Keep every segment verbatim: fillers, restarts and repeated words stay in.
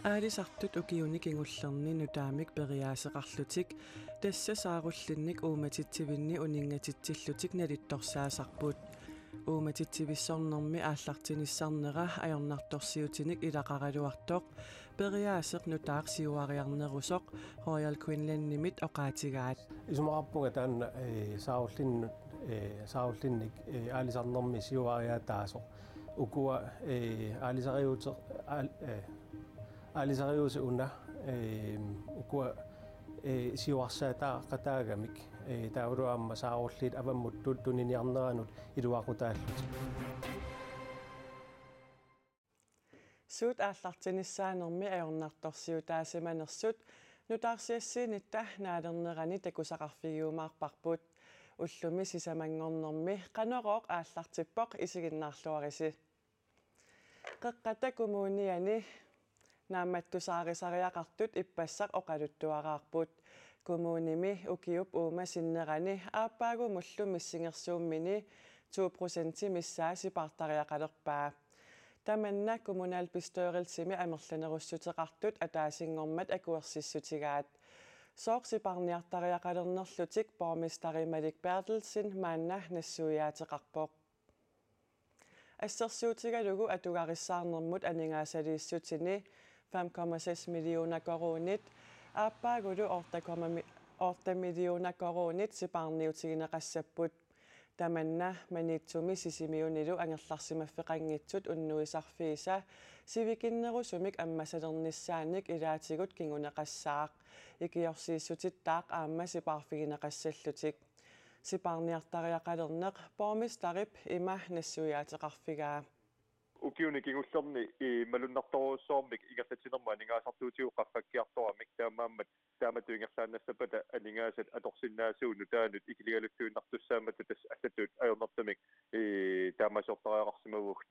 Aalisartut ukiuni kingullerni nutaamik periaaseqarlutik, tassa saarullinnik uummatitsivinni uninngatitsillutik nalittorsaasarput. Uummatitsivissornermi aallartinissarnera ajornartorsiutinik ilaqaraluartoq, periaaseq nutaaq siuariarnerusoq Royal Greenlandimit oqaatigaat. Isumaqarpunga taanna, eh, saarullinnut, eh, saarullinnik, eh, aalisarnermi siuariaataasoq. Ukua, eh, aalisariuuter-, aal-, eh, aalisariuuseq una, eh, ukua, eh, siuarsaataaqataagamik, eh, taavalu aamma saarulliit avammut tu-, tuniniarneranut iluaqutaallutik. Suut aallartinissaanermi ajornartorsiutaasimanersut nutaarsiassiinitta naalernerani takusaqarfigiumaarparput. Ullumi sisamanngornermi Qanorooq aallartippoq, isiginnaarluarisi. Qeqqata Kommuniani naammattusaarisariaqartut ippassaq oqaluttuaraarput. Kommunimi ukiup uuma sinnerani aappaagumullu missingersuummini to procenti missaa sipaartariaqalerpaa. Tamanna kommunalbestyrelsimi amerlanerussuteqartut ataasinngormat akuersissutigaat. Sooq sipaarniartariaqalernerlutik borgmesteri Malik Berthelsen maanna nassuiaateqarpoq. Assersuutigalugu atugarissaarnermut aningaasaliissutini fem komma seks millioner koruunit, aappaagulu otte komma mi-, otte millioner koruunit sipaarniutigineqassapput. Tamanna Maniitsumi Sisimiunilu angerlarsimaffeqanngitsut unnuisarfiisa sivikinnerusumik ammasalernissaanik ilaatigut kinguneqassaaq. Ikiorsiissutittaaq aamma sipaarfigineqassallutik. Sipaarniartariaqalerneq borgmesterip ima nassuiaateqarfigaa. Ukiuni kingullerni i malunnartorujussuarmik ingerlatsinermut aningaasartuutigut qaffakkiartoramik, taamaammat taamatut ingerlaannassappata aningaasat atorsinnaasugut nutaamut ikiligaluttuinnartussaammata tassa allatut ajornartumik i taamaasiortariaqarsimavugut.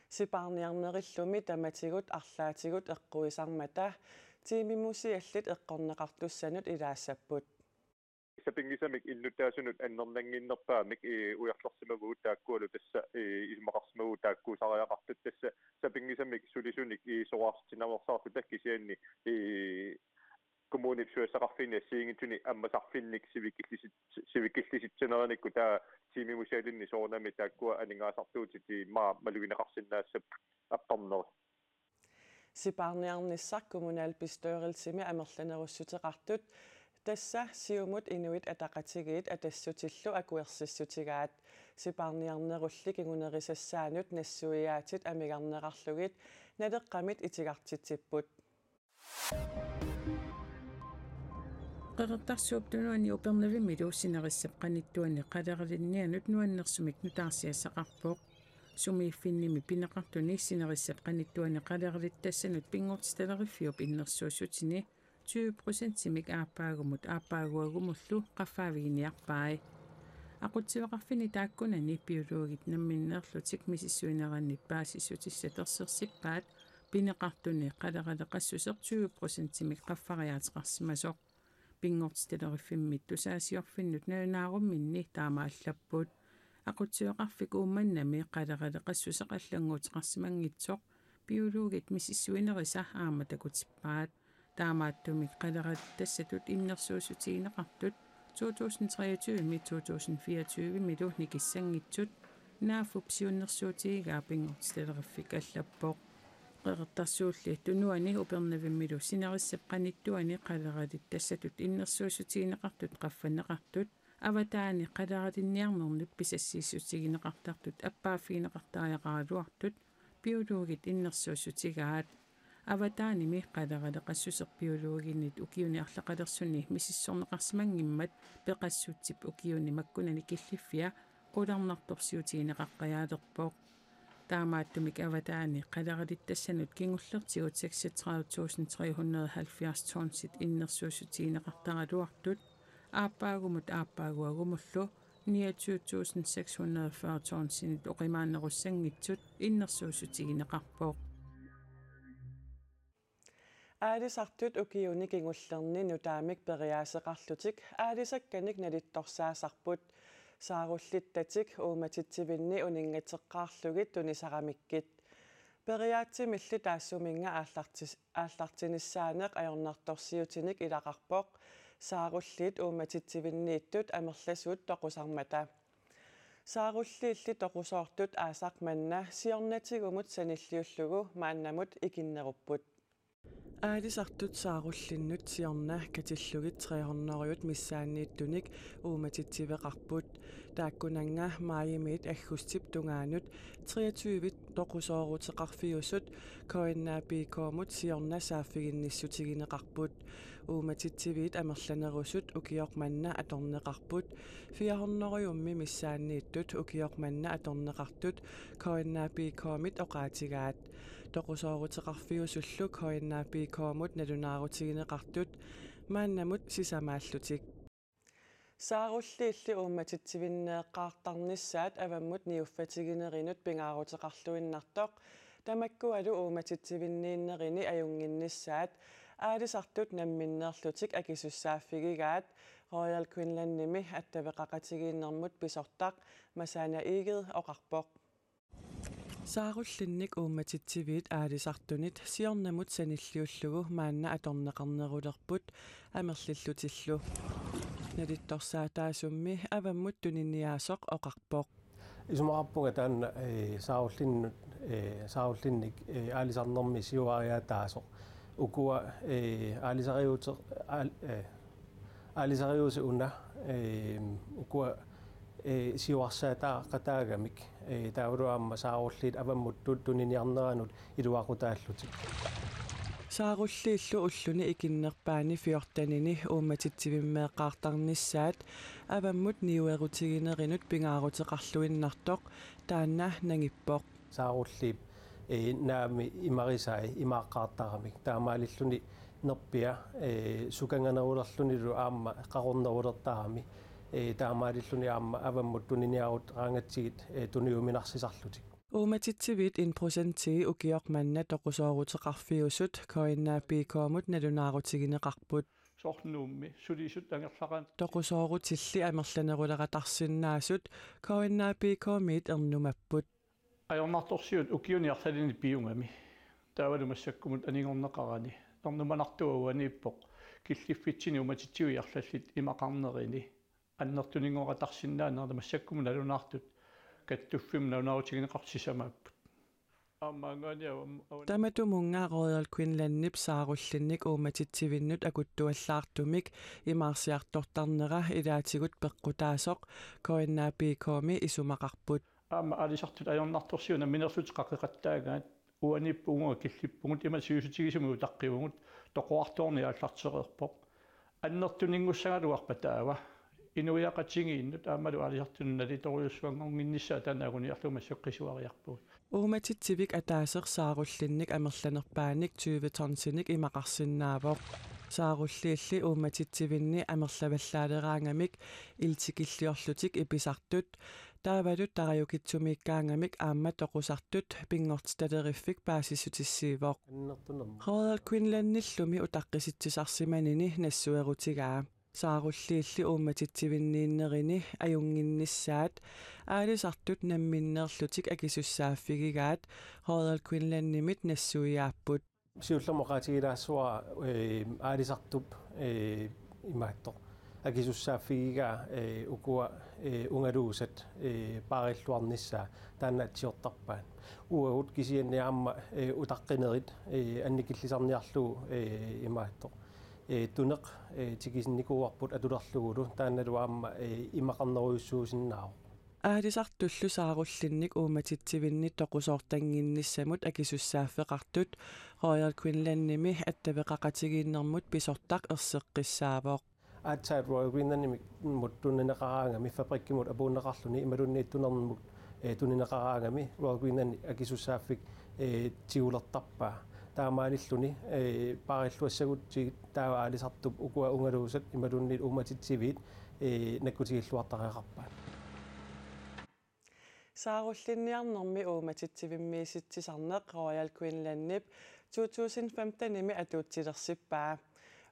Sipaarniarnerillumi tamatigut arlaatigut eqquisarmata tiimimusiallit eqqorneqartussanut ilaassapput. Sapinngisamik innuttaasunut annernannginnerpaamik, eh, ujarlersimavugut taakkualu tassa, eh, isumaqarsimavugut taakkuusariaqartut, tassa sapinngisamik sulisunik, eh, soraarsitsinerusarluta kisianni, eh, kommunip susassaqarfiini assigiinngitsuni ammasarfinnik sivikillisit-, sivikillisitsineranikku taava tiimimusialinnik soorunami taakkua aningaasartuutit immaqa malugineqarsinnaassapput aqqarnerit. Sipaarniarnissaq kommunalbestyrelsimi amerlanerussuteqartut, tassa Siumut, Inuit Ataqatigiit Atassutillu akuersissutigaat. Sipaarniarnerulli kingunerisassaanut nassuiaatit amigarnerarlugit Naleqqamit itigartitsipput. Qeqertarsuup Tunuani Upernavimmilu sinerissap qanittuani qaleralinnianut nuannersumik nutaarsiassaqarpoq. Sumiiffinnimi pineqartuni sinerissap qanittuani qaleralittassanut pinngortitaleriffiup innersuussutini tyve procentimik aappaagumut aappaaguagumullu qaffaaviginiarpai. Aqutsiveqarfinni taakkunani biologit namminneerlutik misissuinerannit paasissutissat ersersippaat pineqartuni qaleraleqassuseq tyve procentimik qaffariaateqarsimasoq. Pinngortitaleriffimmit tusaasiorfinnut nalunaarumminni taama allapput. Aqutsiveqarfik Uummannami qaleraleqassuseq allannguuteqarsimanngitsoq biologit misissuinerisa aamma takutippaat. Taamaattumik qaleralittassatut innersuussutigineqartut to tusind treogtyve-mi to tusind fireogtyve-milu nikissanngitsut N A F-up siunnersuutigigaa pinngortitaleriffik allappoq. Qeqertarsuulli Tunuani Upernavimmilu sinerissap qanittuani qaleralittassatut innersuussutigineqartut qaffanneqartut avataani qaleralinniarnernut pisassiissutigineqartartut appaaffigineqartariaqaraluartut biologit innersuussutigaat. Avataanimi qaleraleqassuseq biologinit ukiuni arlaqalersuni misissorneqarsimanngimmat peqassutsip ukiuni makkunani killiffia qularnartorsiutigineqaqqajaalerpoq. Taamaattumik avataani qaleralittassanut kingullertigut seksogtredive tusind tre hundrede og halvfjerds tonsit innersuussutigineqartaraluartut, aappaagumut aappaaguagumullu niogtyve tusind seks hundrede og fyrre tonsinit oqimaannerussanngitsut innersuussutigineqarpoq. Aalisartut ukiuni kingullerni nutaamik periaaseqarlutik aalisakkanik nalittorsaasarput, saarullittatik uummatitsivinni uninngateqqaarlugit tunisaramikkit. Periaatsimilli taassuminnga aallartis-, aallartinissaaneq ajornartorsiutinik ilaqarpoq, saarulliit uummatitsivinniittut amerlasuut toqusarmata. Saarulliilli toqusoortut aasaq manna siornatigumut sanilliullugu maannamut ikinnerupput. Aalisartut saarullinnut siorna katillugit tre hundrede missaanniittunik uummatitsiveqarput. Taakkunannga maajimiit aggustip tungaanut treogtyve toqusooruteqarfiusut K N A P K-mut siorna saaffiginnissutigineqarput. Uummatitsiviit amerlanerusut ukioq manna atorneqarput. Fire hundrede missaanniittut ukioq manna atorneqartut K N A P K-mit oqaatigaat. Toqusooruteqarfiusullu K N A P K-mut nalunaarutigineqartut maannamut sisamaallutik. Saarulliilli uummatitsivinneeqqaartarnissaat avammut niuffatiginerinut pingaaruteqarluinnartoq tamakkualu uummatitsivinniinnerini ajunnginnissaat aalisartut namminneerlutik akisussaaffigigaat Royal Greenlandimi attaveqaqatigiinnermut pisortaq Masana Egede oqarpoq. Saarullinnik uummatitsiviit aalisartunit siornamut sanilliullugu maanna atorneqarnerulerput amerlillutillu. Nalittorsaataasummi avammut tuniniaasoq oqarpoq. Isumaqarpunga taanna, ee, saarullinnut, ee, saarullinnik, ee, aalisarnermi siuariaataasoq. Ukua, ee, aalisariuute-, aal-, ee, aalisariuuseq una, ee, ukua, ee, siuarsaataaqataagamik, ee, taavalu aamma saarulliit avammut tu-, tuniniarneranut iluaqutaallutik. Saarulliillu ulluni ikinnerpaani fjortenini uummatitsivimmeeqqaartarnissaat avammut niuerutiginerinut pingaaruteqarluinnartoq taanna nangippoq. Saarulliip, ee, naami imarisai imaaqqaartaramik. Taamaalilluni nerpia, ee, sukanganerulerlunilu aamma qaqornerulertarami. Ee, taamaalilluni aamma avammut tuniniarutaraangatsigit, ee, tuniuminarsisarlutik. Uummatitsiviit en procentii ukioq manna toqusooruteqarfiusut K N A P K-mut nalunaarutigineqarput. Soorlu Nuummi sulisut angerlaqaat. Toqusoorutilli amerlaneruleratarsinnaasut K N A P K-miit ernumapput. Ajornartorsiut ukiuni arlalinni piugami. Taavalu massakkumut anigorneqarani. Ernumanartua uaniippoq. Killiffitsinni uummatitsiviit arlallit imaqarnerini. Annertuninngoqatarsinnaanerat massakkumut nalunaartut kattuffimmut nalunaarutigineqartut sisamaapput. Aamma angaani avam-, avan- Tamatumunnga Royal Greenlandip saarullinnik uummatitsivinnut akuttuallaartumik imaarsiartortarnera ilaatigut peqqutaasoq K N A P K-mi isumaqarput. Aamma aalisartut ajornartorsiut nammineerlutik qaqeqattaagaat uaniippugut uunga killippugut ima sivisutigisumik utaqqivugut toqorartuarneq aallartereerpoq. Annertuninngussangaluarpat taava inuiaqatigiinnut aammalu aalisartunut nalitorujussuanngornginnissaa taanna anguniarlugu massakkut qisuariarpugut. Uummatitsivik ataaseq saarullinnik amerlanerpaanik tyve tonsinik imaqarsinnaavoq. Saarulliilli uummatitsivinni amerlavallaaleraangamik iltikilliorlutik ipisartut taavalu tarajukitsumiikkaangamik aamma toqusartut pinngortitaleriffik paasissutissiivoq. Annertunermut. Royal Greenlandillumi utaqqisitsisarsimanini nassuerutigaa. Saarulliilli uummatitsivinniinnerini ajunnginnissaat aalisartut namminneerlutik akisussaaffigigaat Royal Greenlandimit nassuiaapput. Siullermik oqaatigilaassavara, ee, aalisartup, ee, imaattoq akisussaaffigigaa, ee, ukua, ee, ungaluusat, ee, paarilluarnissaa taanna atsiortarpaat. Uagut kisianni aamma, ee, utaqqinerit, ee, annikillisarniarlugu, ee, imaattoq, ee, tuneq, ee, tikisinnikuuarput atulerlugulu taannalu aamma, ee, imaqarnerujussuusinnaavoq. Aalisartullu saarullinnik uummatitsivinni toqusoortannginnissamut akisussaaffeqartut Royal Greenlandimi attaveqaqatigiinnermut pisortaq erseqqissaavoq. Aatsaat Royal Greenlandimut tunineqaraangami fabrikkimut apuunneqarluni imaluunniit tunermut, ee, tunineqaraangami Royal Greenland akisussaaffik, ee, tigulertarpaa. Taamaalilluni, ee, paarilluassagutsigit taava aalisartup ukua ungaluusat imaluunniit uummatitsiviit, ee, nakkutigilluartariaqarpaat. Saarullinniarnermi uummatitsivimmiisitsisarneq Royal Greenlandip to tusind femtenimi atuutilersippaa.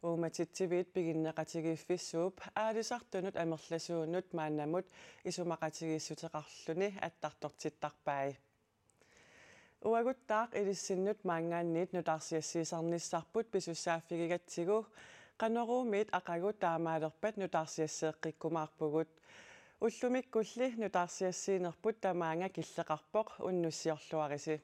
Uummatitsiviit piginneqatigiiffissuup aalisartunut amerlasuunut maannamut isumaqatigiissuteqarluni attartortittarpai. Uaguttaaq ilissinnut maanngaanniit nutaarsiassiisarnissarput pisussaaffigigatsigu, Qanoruumiit aqagu taamaalerpat nutaarsiasseeqqikkumaarpugut. Ullumikkulli nutaarsiassiinerput tamaanga killeqarpoq, unnussiorluarisi.